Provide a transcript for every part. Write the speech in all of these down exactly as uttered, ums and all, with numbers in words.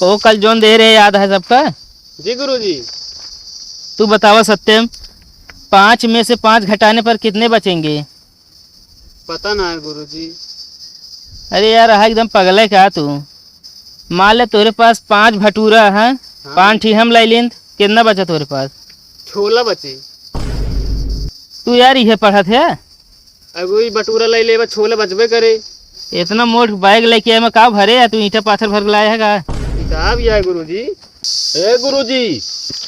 ओ, कल जौन दे रहे, याद है सबका? जी गुरुजी। तू बतावा सत्यम, पाँच में से पाँच घटाने पर कितने बचेंगे? पता ना है गुरुजी। अरे यार, रहा एकदम पगले का तू। मान ले तोरे पास पाँच भटूरा हैं, हाँ। पाँच ठी हम लाई लेन, कितना बचा तोरे पास? छोला बचे। तू यार इहे पढ़त है? अगो ई बटूरा लाई लेबा, छोला बचबे करे। इतना मोट बैग लेके आए में का भरे है? तू ईंटा पाथर भर के लाए है का? किताब या है गुरुजी। ए गुरुजी,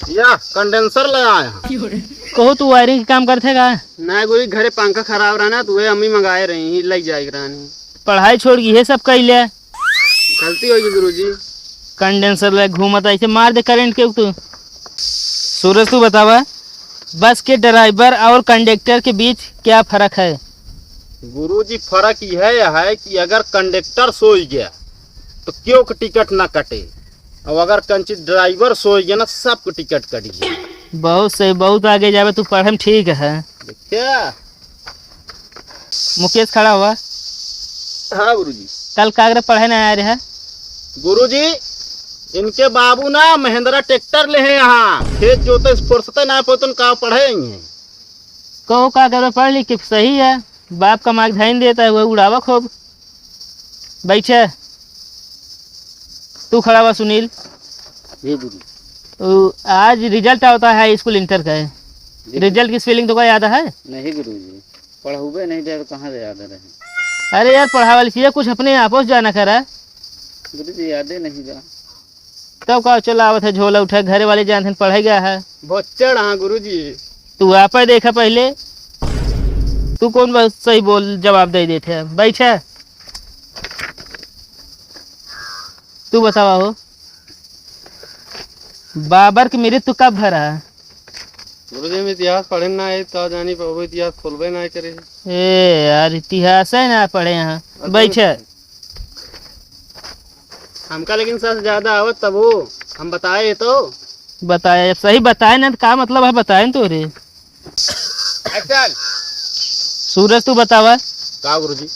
या कंडेंसर ले आया है। कहो तू वायरिंग के काम करते का? ना गुरुजी, घरे पंखा खराब रहा ना, तो वह अम्मी मंगाए रही, लग जाए रहनी। पढ़ाई छोड़ के ये सब कैले? गलती हो गई गुरुजी। कंडेंसर ले घूमत ऐसे मार दे करंट के तू। सूरज तू बतावा, बस के ड्राइवर और कंडक्टर के बीच क्या फर्क है? गुरुजी, फर्क यह है कि अगर कंडक्टर सोई गया तो क्यों के टिकट ना कटे, और अगर कंची ड्राइवर सोई गया ना, सबके टिकट कट गया। बहुत सही, बहुत आगे जावे तू पढ़े में, ठीक है। देखिए। मुकेश खड़ा हुआ। हाँ गुरुजी। कल कागरे पढ़े ना आए रहे? गुरुजी, इनके बाबू ना महिंद्रा ट्रैक्टर ले हैं यहाँ, खेत जोते से फुर्सते ना पोतन का पढ़े ही हैं। कहो का करे, पढ़ लिख के सही है, बाप कमा के धैन देता है, वह उड़ावा खूब। बैठे, तू खड़ा हुआ सुनील। जी गुरु। तो आज रिजल्ट आवता है स्कूल इंटर का है। जी गुरु। रिजल्ट की स्पेलिंग तो का याद है? नहीं गुरु जी, पढ़ौबे नहीं दे तो कहाँ से याद रहे? अरे यार, पढ़ावल चाहिए, कुछ अपने आपस जाना करा। गुरु जी, यादे नहीं बा। तब का चला आवत है, झोला उठा, घरे वाले जानते हैं, पढ़े गया है। भोचड़, हाँ गुरु जी। तू आपे देखा पहले, तू कौन बात सही बोल, जवाब दे देते हैं। बैठा, तू बतावा हो, बाबर के मृत्यु कब भरा है? गुरु जी, हम इतिहास पढ़े ना आए, तो जानी पाबो, इतिहास खोलबे ना करे। ए यार, इतिहास है ना पढ़े यहाँ। अच्छा। बैठे। हमका लेकिन सबसे ज्यादा आवत तब हो, हम बताए तो। बताए, अब सही बताए ना तो का मतलब है बताए न तो रे। Action। सूरज तू बतावा। का गुरुजी?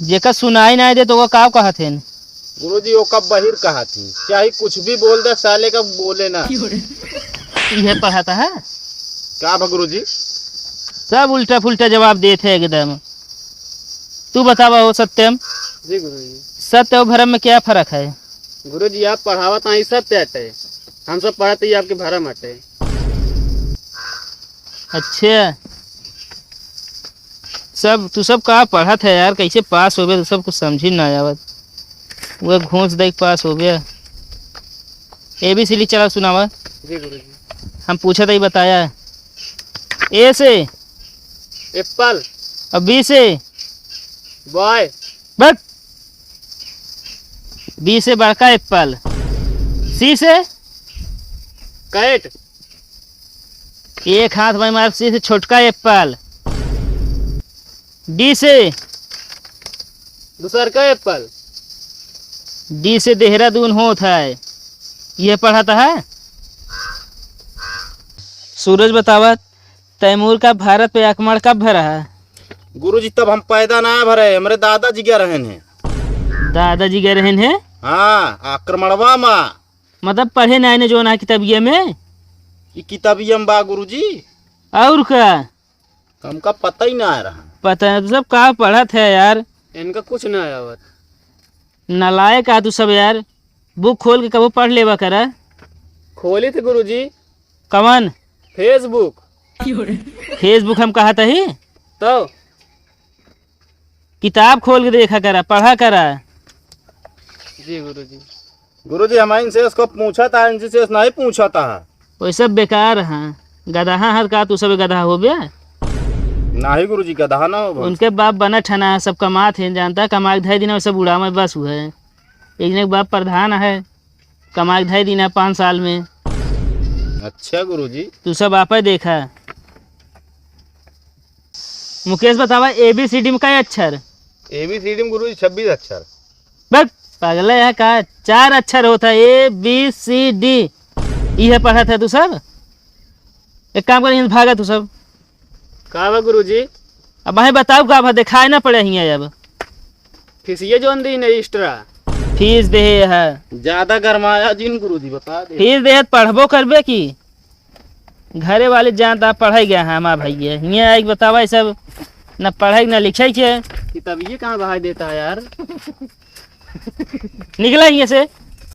जेकर सुनाई ना दे तो वो का कहत हैं? गुरुजी, वो कब बहिर कहत ही, चाहे कुछ भी बोल दे, साले का बोले ना। यह पढ़ाता है? का बा गुरुजी? सब उल्टा फुल्टा जवाब देते हैं एकदम। तू बतावा हो सत्यम। जी गुरुजी। सत्य और भरम में क्या फर्क है? गुरुजी, आप पढ़ावत आई सत्य हटे, हम सब पढ़त ही आपके भरम हटे। अच्छा, सब तू सब का पढ़त है यार, कैसे पास होबे? तू सब कुछ समझी ना आवत, वह घूस दे के पास होबे। A B C D चला सुनावा। जी गुरुजी। हम पूछा था, बताया। A से एप्पल। और B से बॉय। बट B से बड़का एप्पल। C से कैट। एक हाथ में मार, C से छोटका एप्पल। D से दूसर का एप्पल। D से देहरादून होत है। यह पढ़ाता है। सूरज बतावत, तैमूर का भारत पे आक्रमण कब भरा है? गुरुजी, तब हम पैदा ना भरे, हमरे दादाजी गए रहन हैं। दादाजी गए रहन हैं? हाँ, आक्रमणवा मा। मतलब पढ़े ना आने जो ना किताबिया में? ई किताबिया में बा गुरुजी। और का? हमका पता ही ना आ रहा। पता है, तू सब का पढ़त है यार? इनका कुछ ना आवत। नालायक आ तू सब यार, बुक खोल के कबो पढ़ लेवा करा। खोली थे गुरुजी। कवन? Facebook। Facebook हम कहत ही? तो? किताब खोल के देखा करा, पढ़ा करा। जी गुरुजी। गुरुजी, हम इनसे इसको पूछा था, इनसे से नहीं पूछा था। वो सब बेकार हैं, गदहा हर का तू सब गदहा हो बे? नहीं गुरुजी, गदहा ना हो बे। उनके बाप बना ठना है, सब कमात हैं, जानता, कमा के धै दिना, सब उड़ावे बस हुए। एक जने के बाप प्रधान है, कमा के धै दिना पाँच साल में। अच्छा गुरुजी। तू सब आपे देखा। मुकेश बतावा, A B C D में का अक्षर? A B C D में गुरुजी छब्बीस अक्षर। बस, पागल है का? चार अक्षर होता है, A B C D। यह पढ़ा था तू सब? एक काम कर, यहाँ से भागा तू सब। का बा गुरुजी? अब भाई बताओ का बा, दिखाई ना पड़े हियाँ अब। फिसिए जोन दी ने extra। फीस देहे है। ज्यादा गरमाया जिन गुरुजी, बता दे। फीस देहे त पढ़बो करबे की? घरे वाले जानता पढ़ाई गया है हमार भैया। हियाँ आइके बतावा, ई सब न पढ़ाई न लिखाई के। किताबिये कहाँ बहाई देता है यार? निकला हियाँ से।